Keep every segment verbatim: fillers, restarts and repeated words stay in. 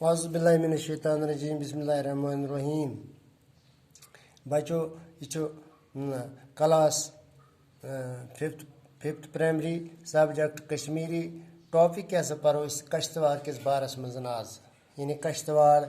اعوذ باللہ من الشیطان الرجیم، بسم اللہ الرحمن الرحیم۔ بچو، یہ چھُ، م، کلاس، ا، fifth, fifth primary, subject Kashmiri. Topic کیٛاہ سا پرو أسۍ کشتوار کِس بارس منٛز آز؟ یعنی کشتوار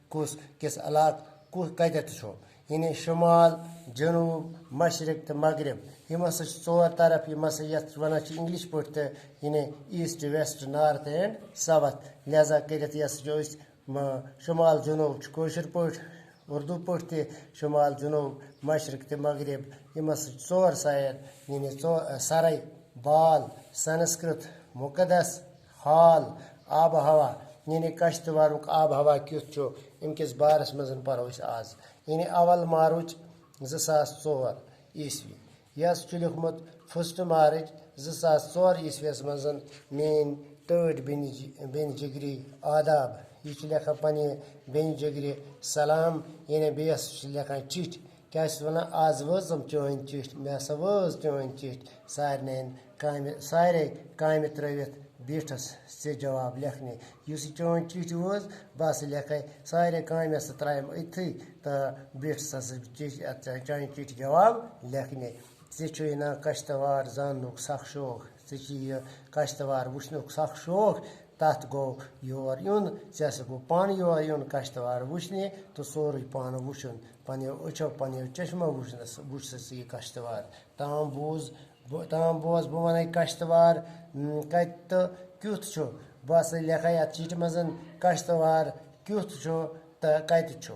کُس، کِس علاقہٕ، کُس، کتٮ۪تھ چھُ؟ یعنی شمال، جنوب، مشرق تہٕ مغرب۔ یِم ہسا چھِ ژور طرف، یِم ہسا یتھ ونان چھِ انگلش پٲٹھۍ تہِ، یعنی east, west, north and south. لہذا کٔرِتھ یہِ ہسا چھِ أسۍ، م-، شمال جنوب چھُ کٲشِر پٲٹھۍ، اردو پٲٹھۍ تہِ، شمال جنوب، مشرق تہٕ مغرب۔ یِم ہسا چھِ ژور سایڈ، یعنی ژو-، سرے، بال، سنسکرت، مقدس، حال، آب و ہوا، یعنی کشتوارُک آب و ہوا کیُتھ چھُ، اَمہِ کِس بارس منٛز پرو أسۍ آز۔ یعنی اول مارچ زٕ ساس ژور عیسوی۔ یہِ حظ چھُ لیوٗکھمُت فسٹ مارچ زٕ ساس ژور عیسویس منٛز میٲنۍ ٹٲٹھۍ بیٚنہِ جِ-، بیٚنہِ جگری آداب۔ یہِ چھُ لیکھان پننہِ بیٚنہِ جگری سلام، یعنی بیٚیہِ ہسا چھُ لیکھان چِٹھۍ۔ کیٛاہ چھُس وَنان؟ آز وٲژٕم چٲنۍ چِٹھۍ، مےٚ ہسا وٲژ چٲنۍ چِٹھۍ۔ سارنٕے کامہِ، سارے کامہِ ترٲوِتھ بیٖٹھٕس ژےٚ جواب لیکھنہِ۔ یُس یہِ چٲنۍ چِٹھۍ وٲژ، بہٕ ہسا لیکھے سارے کامہِ ہسا ترٛایَم أتھی تہٕ بیٖٹھٕس ہسا بہٕ چِٹھۍ، اَتھ چا-، چانہِ چِٹھۍ جواب لیکھنہِ۔ ژےٚ چھُے نا کشتوار زاننُک سخ شوق، ژےٚ چھُے یہِ کشتوار وٕچھنُک سخ شوق، تَتھ گوٚو یور یُن، ژےٚ ہسا گوٚو پانہٕ یور یُن کشتوار وٕچھنہِ تہٕ سورُے پانہٕ وٕچھُن، پنٛنیو أچھو، پنٛنیو چشمو وٕچھنَس، وٕچھ سا ژٕ یہِ کشتوار۔ تام بوٗز بہٕ، تام بوز بہٕ وَنَے کشتوار، م، کَتہِ تہٕ کیُتھ چھُ؟ بہٕ ہسا لیکھے اَتھ چِٹھِ منٛز کشتوار کیُتھ چھُ تہٕ کَتہِ چھُ۔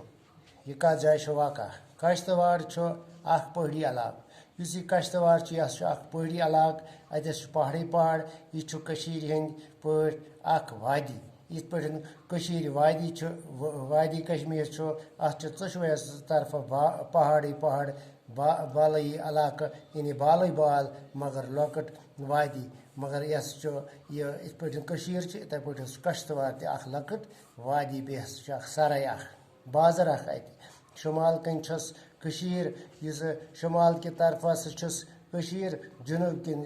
یہِ کَتھ جایہِ چھُ واقع؟ کشتوار چھُ اکھ پہٲڑی علاقہٕ۔ یُس یہِ کشتوار چھُ، یہِ ہسا چھُ اکھ پہٲڑی علاقہٕ۔ اَتٮ۪س چھُ پہاڑٕے پہاڑ۔ یہِ چھُ کٔشیٖرِ ہٕنٛدۍ پٲٹھۍ اکھ وادی۔ یِتھ پٲٹھۍ کٔشیٖرِ وادی چھُ، و-، وادی کشمیر چھُ، اَتھ چھُ ژۄشوَے طرفہٕ با-، پہاڑٕے پہاڑ، با-، بالٲیی علاقہٕ، یعنی بالٕے بال، مگر لۄکٕٹ وادی۔ مگر یہِ ہسا چھُ، یہِ یِتھ پٲٹھۍ کٔشیٖر چھِ، یِتھَے پٲٹھۍ چھُ کشتوار تہِ اکھ لۄکٕٹ وادی، بیٚیہِ ہسا چھُ اکھ سرے اکھ۔ بازر اکھ اَتہِ۔ شمال کِنۍ چھَس کٔشیٖر، یُس شمال کہِ طرفہٕ ہسا چھُس کٔشیٖر، جنوب کِنۍ،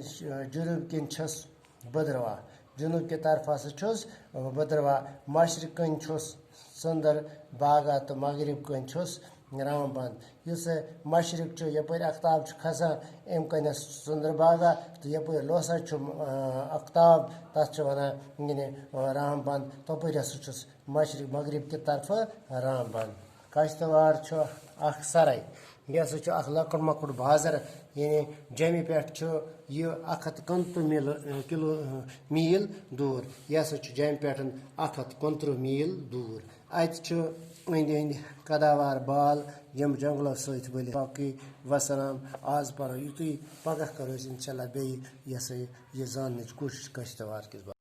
جنوب کِنۍ چھَس بھدرواہ۔ جنوب کہِ طرفہٕ ہسا چھُس بھدرواہ۔ مشرق کِنۍ چھُس ژٔنٛدٕر باغا تہٕ مغرب کِنۍ چھُس رام بند۔ یُس مشرق چھُ، یپٲرۍ اختاب چھُ کھسان، اَمہِ کِنۍ ہسا چھُ ژٔنٛدٕر باغا، تہٕ یپٲرۍ لوسان چھُ، آ، اختاب، تَتھ چھِ وَنان، یعنی، آ، رام بند۔ تَپٲرۍ ہسا چھُس مشرق مغرب کہِ طرفہٕ رام بند۔ کشتوار چھُ اکھ سرے۔ یہِ ہسا چھُ اکھ لۄکُٹ مۄکُٹ بازر، یعنی جیٚمہِ پٮ۪ٹھ چھُ یہِ اکھ ہتھ کُنترٕہ میل، کِلو، میٖل دوٗر۔ یہِ ہسا چھُ جیٚمہِ پٮ۪ٹھ اکھ ہتھ کُنترٕہ میٖل دوٗر۔ اَتہِ چھُ أنٛدۍ أنٛدۍ قداوار بال، یِم جنگلو سۭتۍ ؤلِتھ۔ باقٕے وسلام، آز پرو یُتُے، پگاہ کرو أسۍ انشاءاللہ بیٚیہِ یہِ ہسا یہِ زاننٕچ کوٗشش کشتوار کِس بارس منٛز۔